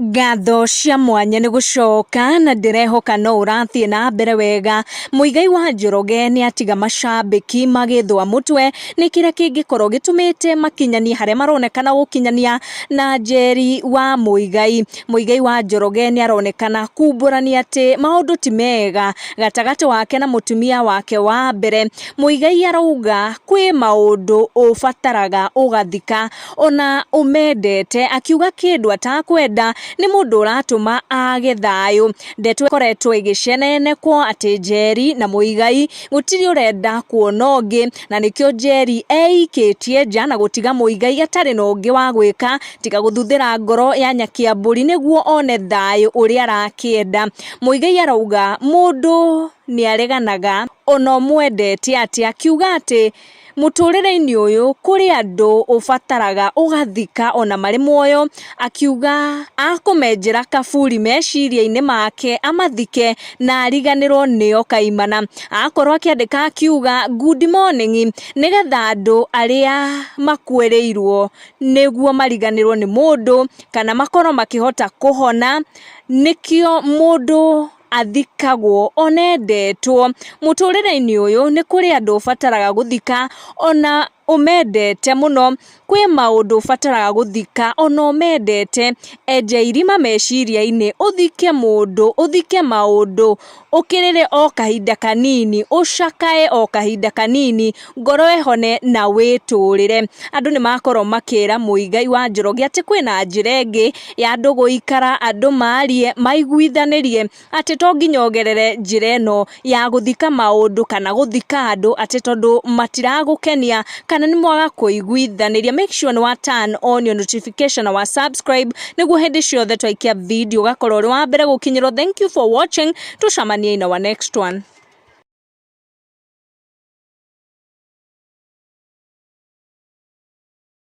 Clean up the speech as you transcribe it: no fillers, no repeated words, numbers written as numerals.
Ngatho cia mwanya nĩ gũcoka na ndĩrehoka no ũrathiĩ na mbere wega. Muigai wa Njoroge nĩ atiga macambĩki magĩthũa mũtwe nĩ kĩrĩa kĩngĩkorwo gĩtũmĩte makinyanie harĩa maronekana gũkinyania na Njeri wa Muigai. Muigai wa Njoroge nĩ aronekana kumbũrania atĩ maũndũ ti mega gatagatĩ wake na mũtumia wake wa mbere. Muigai arauga kwĩ maũndũ ũbataraga ũgathika ona ũmendete, akiuga kĩndũ atakwenda nĩ mũndũ ũratũma age thayũ. Ndeto ĩkoretwo ĩgĩcenenekwo atĩ Njeri na Muigai gũtirĩ ũrenda kuona ũngĩ, na nĩkĩo Njeri eikĩtie nja na gũtiga Muigai atarĩ na ũngĩ wa gwĩka tiga gũthuthĩra ngoro ya Nyakiambũri nĩguo one thayũ ũrĩa arakĩenda. Muigai arauga mũndũ nĩ areganaga ona ũmwendete atĩa, akiuga atĩ mũtũrĩre-inĩ ũyũ kũrĩ andũ ũbataraga ũgathika ona marĩ muoyo, akiuga akũmenjera kaburi meciria-inĩ make amathike na ariganĩrwo nĩo kaimana. Akorwo akĩandĩka akiuga good morning, nĩgetha andũ arĩa makuĩrĩirwo nĩguo mariganĩrwo nĩ mũndũ kana makorwo makĩhota kũhona, nĩkĩo mũndũ athikagwo onendetwo. Mũtũrĩre-inĩ ũyũ nĩ kũrĩ andũ ũbataraga gũthika ona ũmendete mũno, kwĩ maũndũ ũbataraga gũthika ona ũmendete. Enja irima meciria-inĩ ũthike mũndũ, ũthike maũndũ, ũkĩrĩre o kahinda kanini, ũcakae o kahinda kanini, ngoro ĩhone na wĩtũrĩre. Andũ nĩ makorwo makĩra Muigai wa Njoroge atĩ kwĩna njĩra ĩngĩ ya andũ gũikara, andũ marie, maiguithanĩrie atĩ to nginya ũgerere njĩra ĩno ya gũthika maũndũ kana gũthika andũ atĩ tondũ matiragũkenia kana nĩ mwaga kũiguithanĩria. Make sure nĩ wa turn on your notification na wa subscribe nĩguo hĩndĩ ciothe twaikia video ũgakorwo ũrĩ wa mbere gũkinyĩrwo. Thank you for watching, tũcemanie in our next one.